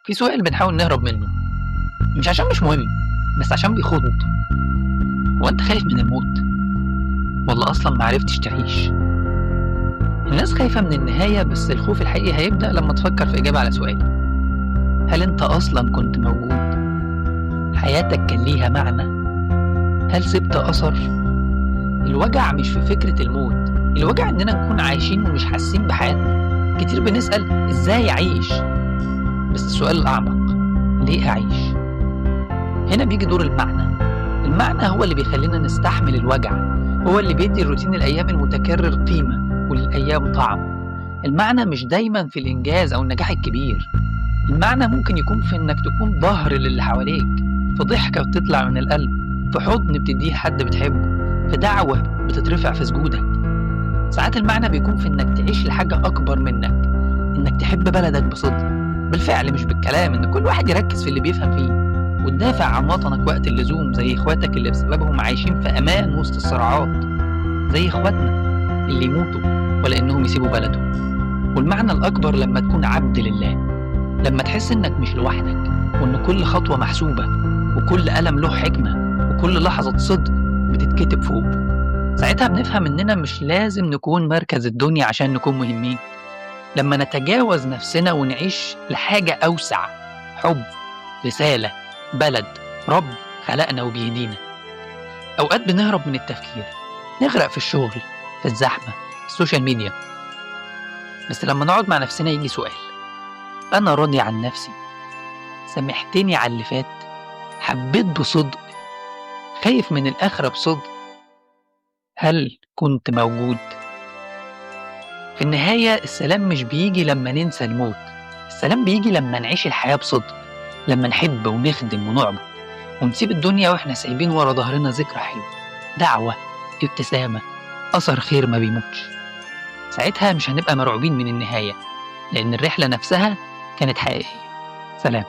في سؤال بنحاول نهرب منه، مش عشان مش مهم، بس عشان بيخض. هو أنت خايف من الموت؟ ولا أصلا معرفتش تعيش؟ الناس خايفة من النهاية، بس الخوف الحقيقي هيبدأ لما تفكر في إجابة على سؤال: هل أنت أصلا كنت موجود؟ حياتك كان ليها معنى؟ هل سبت أثر؟ الوجع مش في فكرة الموت، الوجع إننا نكون عايشين ومش حاسين بحياتنا. كتير بنسأل إزاي أعيش، بس السؤال الأعمق: ليه أعيش؟ هنا بيجي دور المعنى. المعنى هو اللي بيخلينا نستحمل الوجع، هو اللي بيدي الروتين الأيام المتكرر قيمة وللأيام طعم. المعنى مش دايما في الإنجاز أو النجاح الكبير، المعنى ممكن يكون في إنك تكون ظهر للي حواليك، في ضحكة بتطلع من القلب، في حضن بتديه لحد بتحبه، في دعوة بتترفع في سجودك. ساعات المعنى بيكون في إنك تعيش لحاجة أكبر منك، إنك تحب بلدك بصدق، بالفعل مش بالكلام، إن كل واحد يركز في اللي بيفهم فيه، وتدافع عن وطنك وقت اللزوم، زي إخواتك اللي بسببهم عايشين في أمان وسط الصراعات، زي إخواتنا اللي يموتوا ولا إنهم يسيبوا بلدهم. والمعنى الأكبر لما تكون عبد لله، لما تحس إنك مش لوحدك، وإن كل خطوة محسوبة، وكل ألم له حكمة، وكل لحظة صدق بتتكتب فوق. ساعتها بنفهم إننا مش لازم نكون مركز الدنيا عشان نكون مهمين. لما نتجاوز نفسنا ونعيش لحاجة أوسع، حب، رسالة، بلد، رب خلقنا وبيهدينا. أوقات بنهرب من التفكير، نغرق في الشغل، في الزحمة، في ال social media، بس لما نقعد مع نفسنا يجي سؤال: أنا راضي عن نفسي؟ سامحتني على اللي فات؟ حبيت بصدق؟ خايف من الآخرة بصدق؟ هل كنت موجود؟ في النهاية السلام مش بيجي لما ننسى الموت، السلام بيجي لما نعيش الحياة بصدق، لما نحب ونخدم ونعبد، ونسيب الدنيا واحنا سايبين ورا ظهرنا ذكرى حلوة، دعوة، ابتسامة، أثر خير ما بيموتش. ساعتها مش هنبقى مرعوبين من النهاية، لأن الرحلة نفسها كانت حقيقية. سلام.